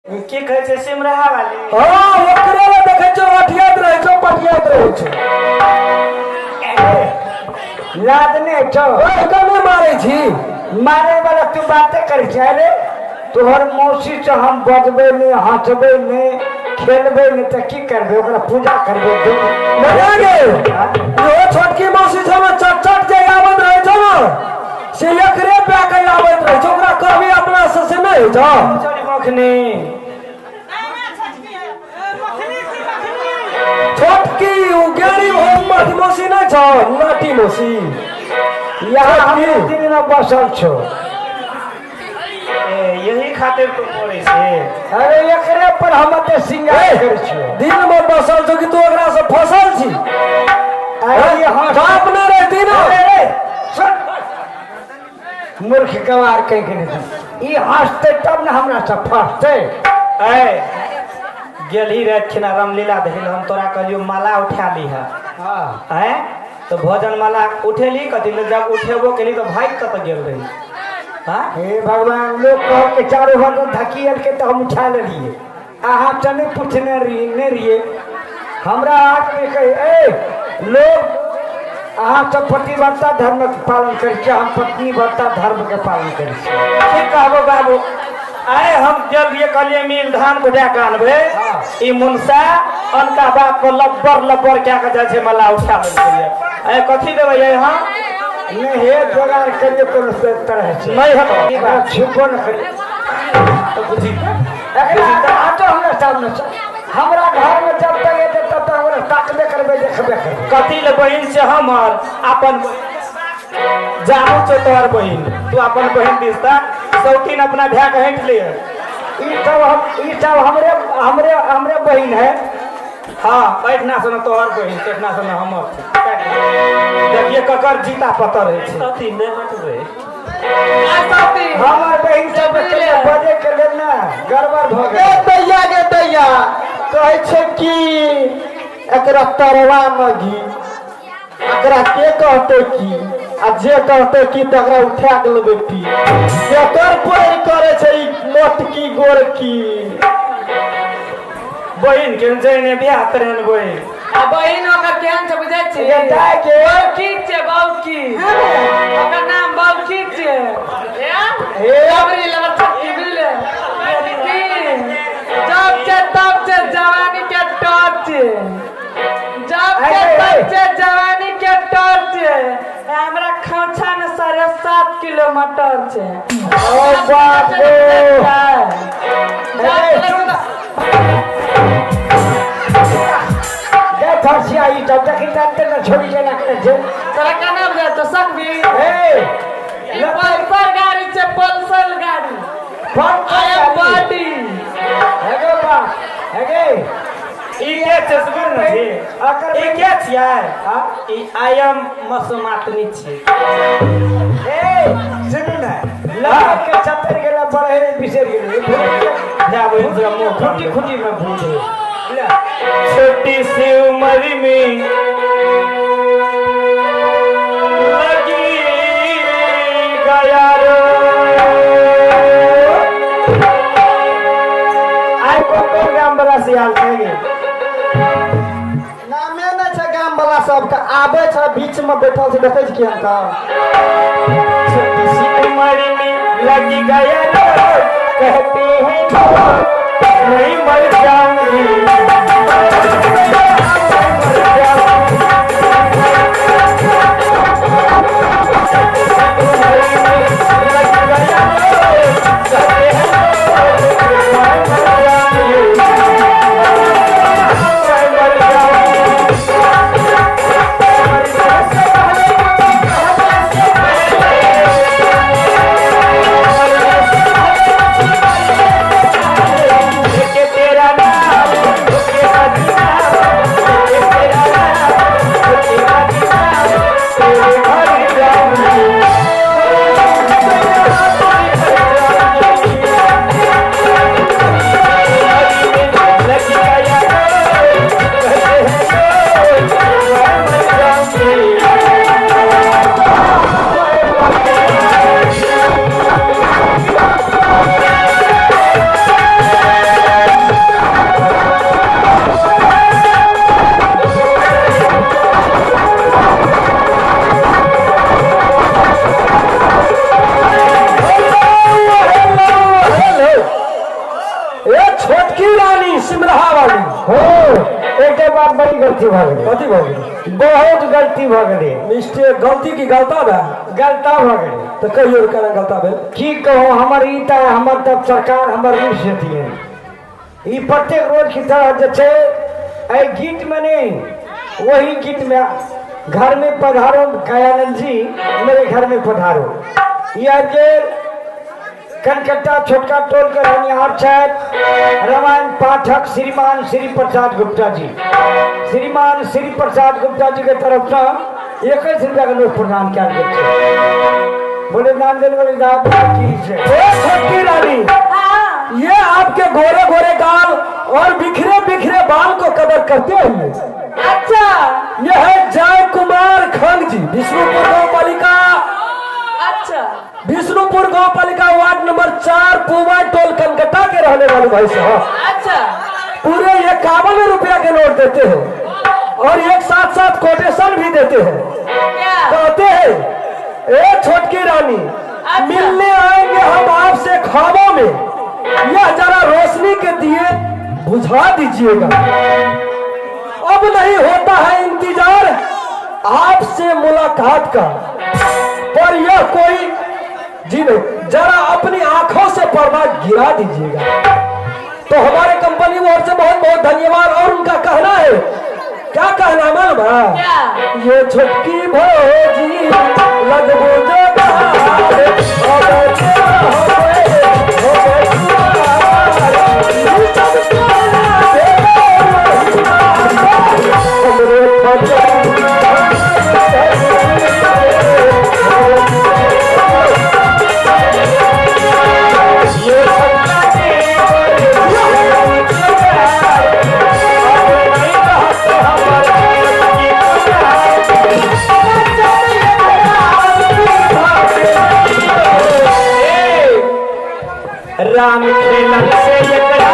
की कहै छै सिमराहा वाली? हाँ, ओकरे ले देखै छौ, अठियाइत रहै छौ, पटियाइत रहै छौ। लादने छौ। ओहि के नहि मारै छी। मारे वाला तू बाते करै छै। अरे तोहर मौसी से हम बजबै नहि, हँसबै नहि, खेलबै नहि, तऽ की करबै? ओकरा पूजा करबै? मजा गे, इहो छोटकी मौसी छौ ने, चट चट जे आबैत रहै छौ ने, से एकरे पा के आबैत रहै छौ। ओकरा कहबी अपना से से नहि होइ छौ। चल मखनी। छोटकी उ गेड़ी मौसी मौसी नहि छौ, नाटी मौसी। यहाँ हम दिन में बसल छौ। ए, यही खातिर तू पड़ै छै। अरे एकरे पर हम एते सिंगार करै छियौ। दिन में बसल छौ कि तू ओकरा से फसल छी? अरे ये हंस बाप नहि रहती ने। अरे, सुन, मूर्ख गवार कहि के नहि, ई हंसतै तब ने हमरा सब फंसतै। ए, गेलही राति खिना रामलीला देखी, हम तोरा कहलियौ माला उठा लीह। हाँ। आँय, तऽ भोजन माला उठेली कथी लए? जब उठेबो केली तऽ भागि कतऽ गेल रही? हाँ। हे भगवान, लोग कह के चारू भर धकियल के तऽ हम उठा लेलिए। अहाँ से नहीं पूछने रहिए, नहीं रहिए हमरा आदमी कहे। ए लोग, अहाँ सब पतिव्रता धर्म के पालन करै छियै, हम पत्नीव्रता धर्म के पालन करै छियै। ठीक कहबो बाबू। आइ हम गेल रहियै, कहलियै मिल धान कुटा के आनबै। हाँ। ई मुनसा अनका बात पर लब्बर लब्बर कए के जाइ छै, मल्ला उठा लेलकै। आइ कथी देबै यै हम? नहीं हे, जोगाड़ करियो कोनो तरह से। नहि हेतौ की एकरा बात? छुपो न करियो। तऽ बुझी। एकरा हटो हमरा सामने से। हमरा घर में जब तक एतै तब तक हमरा ताकबे करबै, देखबे करबै। कथी ले बहिन से हमर अपन जानू छौ तोहर बहिन, तू अपन बहिन दिस ताक, शौकीन अपना भाय के हटि ले। ई सब हमरे हमरे हमरे बहिन है। हाँ, बैठना सुन तोहर बहिन, बैठना सुन हमर। देखिए ककर जीता पतर होइ छै। सती नहि हटबै। हमर बहिन सब के बजे के लेल ना गड़बड़ भऽ गे गेल। दैया, गे दैया, कहै छै कि एकरा तरवा मे घी, एकरा के कहतै की? आ जे कहतै की तकरा उठा के लेबै पी। केकर पैर करै छै ई मोटकी गोरकी? बहिन के जैने बियाह करेन बहिन। आ बहिन ओकर केहन छै बुझै छी? ये दाय के बौकी छै, बौकी। ओकर नाम बौकी छै। हे। लबरी लबर छक्की बुझले की जब छै तब छै जवानी के टॉर्च, जब छै ए, ए, तब छै जवानी के टॉर्च। हमरा खोछा में 7.5 किलो मटर छै। ओ बाप रे। जब ए, छै दे फरसिया ई सब देखी जानते न छोड़ी जेना करे छै। तोरा केना बुझाइ छौ सकबी? ए। ई पल्सर गाड़ी छै, पल्सर गाड़ी। फोन। I am body. हेगे बा हेगे। ई के छै से बुझ ने छी। अकर ई के छियै? हाँ? ई I am मसोमातनी छियै। ए सुनू ने, लड़का के चतर गेला बढ़े बिसरि गेलै। भाय बहिन से मुँह खुटी खुटी में भूल ले। छोटी सी उम्र में लगी गया रो। आइ कोन कोन गाम वाला से आयल छै गे? नामे नहि छै गाम वाला सबके, आबै छै बीच में बैठल छै, देखै छी केहन का। छोटी सी उम्र में लगी गया रो, कहते हैं लोग, नहीं मर जाऊंगी, मर जाऊंगी। लग गया रो, कहते हैं लोग, मैं मर जाऊंगी, मैं मर जाऊंगी। मरने से पहले, कहने से पहले, मरने से पहले, मरने से पहले। ए छोटकी रानी सिमरहा वाली। हो, एक बात बड़ी गलती भऽ गेलै। कथी भऽ गेलै? बहुत गलती भऽ गेलै। मिस्टेक गलती की गलता बा? गलता भऽ गेलै। तऽ कहियो केना गलता भेल? की कहू, हमर ई तऽ हमर तब सरकार हमर रूस जेतियै। ई प्रत्येक रोज की तरह जे छै एहि गीतमे नहि, वही गीतमे घर में पधारो गयानंद जी, मेरे घर में पधारो। ई आबि गेल कनकट्टा छोटका टोल के रहनिहार छथि रामायण पाठक श्रीमान श्री प्रसाद गुप्ता जी। श्रीमान श्री प्रसाद गुप्ता जी के तरफ से 21 रुपया के नोट प्रदान कयल गेल छै। बोले नाम देने वाले दाद की छै। ए छोटकी रानी, हाँ। ये आपके गोरे गोरे गाल और बिखरे बिखरे बाल को कदर करते हुए। अच्छा। यह है जय कुमार खंग जी, विष्णुपुर गांव पालिका। अच्छा। विष्णुपुर गांव पालिका वार्ड नंबर 4 पुवा टोल कनकटा के रहने वाले भाई साहब। अच्छा। पूरे 51 रुपया के नोट देते हैं और एक साथ साथ कोटेशन भी देते हैं। क्या? कहते हैं ए छोटकी रानी, अच्छा। मिलने आएंगे हम आपसे ख्वाबों में, यह जरा रोशनी के दिए बुझा दीजिएगा। अब नहीं होता है इंतजार आपसे मुलाकात का, पर यह कोई जी नहीं, जरा अपनी आंखों से पर्दा गिरा दीजिएगा। तो हमारे कंपनी बोर्ड से बहुत बहुत धन्यवाद। और उनका कहना है, क्या कहना मालूम है? क्या? ये छोटकी भौजी लगबो राम खेलन से एकरा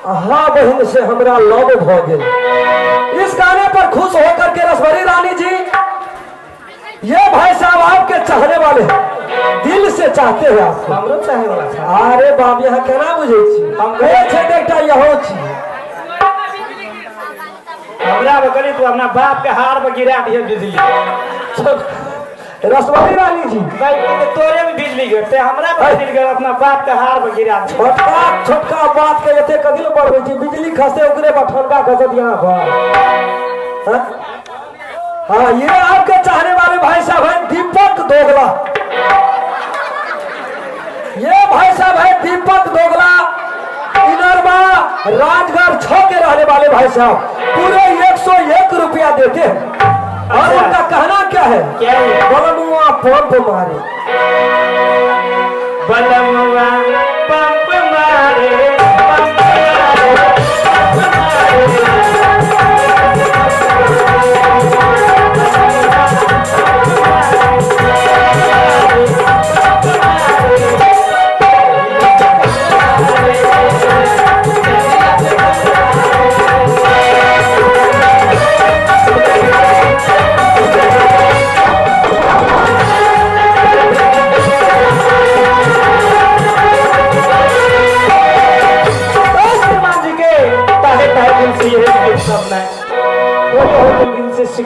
अहाँ बहन से हमरा लव भ गेल। इस गाने पर खुश होकर के रसभरी रानी जी, ये भाई साहब आपके चाहने वाले हैं, दिल से चाहते हैं आपको। हमरो चाहे वाला छै। अरे बाप, यहाँ केना बुझै छी? हम ए छै तऽ एकटा यहो छी। हमरा बकरी तू अपना बाप के हार पर गिरा दिए बिजली। रसभरी रानी जी, भाई तोरे में बिजली गिरते, हमरा पर बिजली गिर, अपना बाप के हार पर गिरा दिए। छोटका छोटका बात के एते कथी लए बढ़बै छी? बिजली खसे ओकरे पर ठनका खसत यहाँ पर। हाँ? हाँ, ये आपके चाहने वाले भाई साहब हैं दीपक दोगला। ये भाई साहब हैं दीपक दोगला, इनरवा राजगढ़ 6 के रहने वाले भाई साहब, पूरे 101 रुपया देते हैं। और उनका कहना क्या है? क्या है? बलमुआ पंप मारे, बलमुआ पंप मारे, पंप मारे, पंप मारे।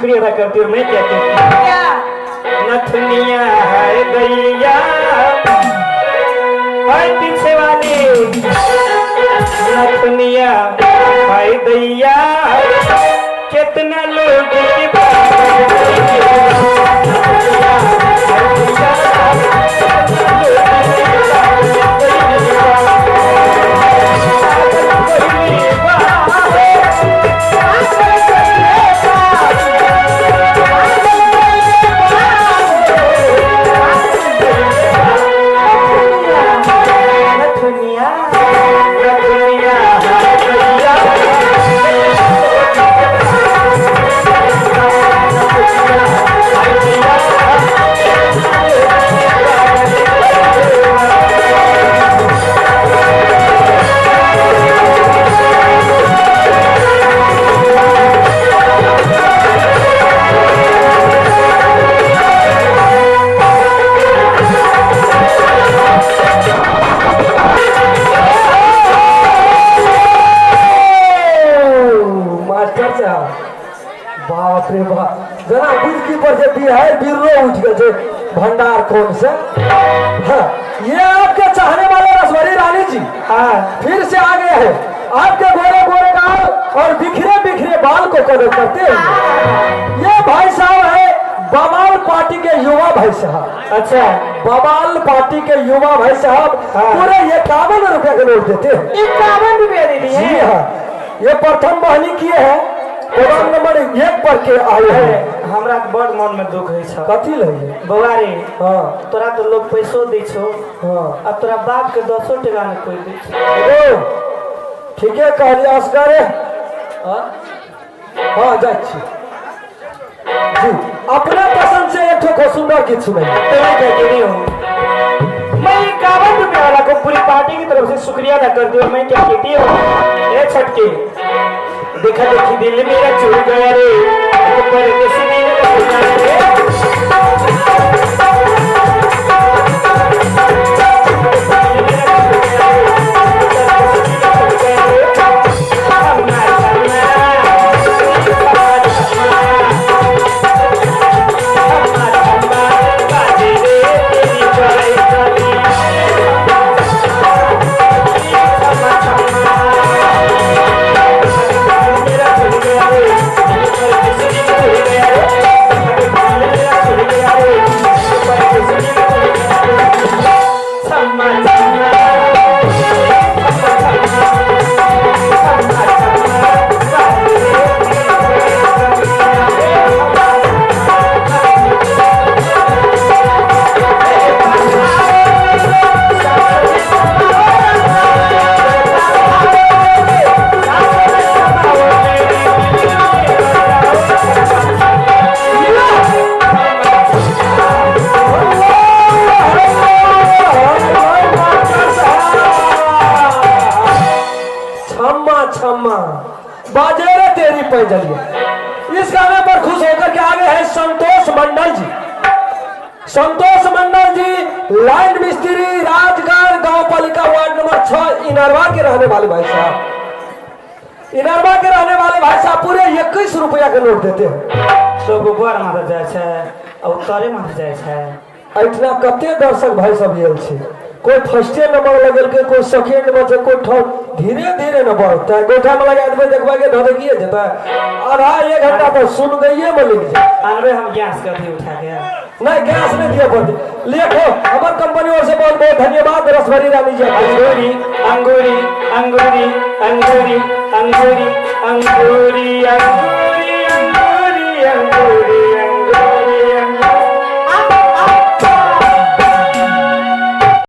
शुक्रिया अदा करती हूँ। मैं क्या कहती हूँ? क्या? नथुनिया है दैया हाय पीछे वाली, नथुनिया हाय दैया कितना लोग के नथुनिया नथुनिया हाय दैया। मास्टर साहब, बाप रे बाप, जना बुझकी पर से बिहार बिर्रो उठ गए थे भंडार कौन से। हाँ, ये आपके चाहने वाले रसभरी रानी जी हाँ फिर से आ गए हैं। आपके गोरे गोरे गाल और बिखरे बिखरे बाल को कदर करते हैं। ये भाई साहब है बवाल पार्टी के युवा भाई साहब। अच्छा, बवाल पार्टी के युवा भाई साहब पूरे 51 रुपए के नोट देते हैं। 51 रुपया दे दिए। जी हाँ, ये प्रथम बहनी किए हैं, प्रधान नंबर 1 पर के आए हैं। हमरा बड़ मन में दुख है छ। कथी लगे? बौआ रे, हाँ तोरा तो लोग पैसो दै छौ, हाँ, आ तोरा बाप के 10 टका ने कोई दै छौ। ओ ठीके कहलियै असगरे। हाँ हाँ, जाइ छी जी। अपने पसंद से एक ठो सुंदर गीत सुनाइए। तो मैं क्या कह रही हूँ, मैं 51 रुपया वाला को पूरी पार्टी की तरफ से शुक्रिया अदा करती हूँ। मैं क्या कहती हूँ, ए छटके देखा देखी दिल मेरा चुर गया रे, तो परदेसी मेरा चुर गया रे। क्षमा क्षमा बाजे रे तेरी पैजलिया। इस गाने पर खुश होकर के आगे है संतोष मंडल जी। संतोष मंडल जी लाइन मिस्त्री, राजगढ़ गांव पालिका वार्ड नंबर 6 इनरवा के रहने वाले भाई साहब। इनरवा के रहने वाले भाई साहब पूरे 21 रुपया के नोट देते हैं। सब ऊपर माथा जाइ छै आ तरे माथा जाइ छै। एहिठिना कते दर्शक भाई सब आयल छै, कोई फर्स्टे नंबर लगेलकै, कोई सेकेंड में छै, कोई थर्ड, धीरे धीरे न बढ़तै। गोठा में लगा देबै देखबै के धधकिए जेतै, आधा 1 घंटा तो सुन गइए में लग जाए। आनबै हम गैस के अथी उठा के। नहीं, गैस नहीं दिया पड़ते। लेखो हमार कंपनी और से बहुत बहुत धन्यवाद रसभरी रानी जी। अंगूरी अंगूरी अंगूरी अंगूरी अंगूरी अंगूरी अंगूरी अंगूरी अंगूरी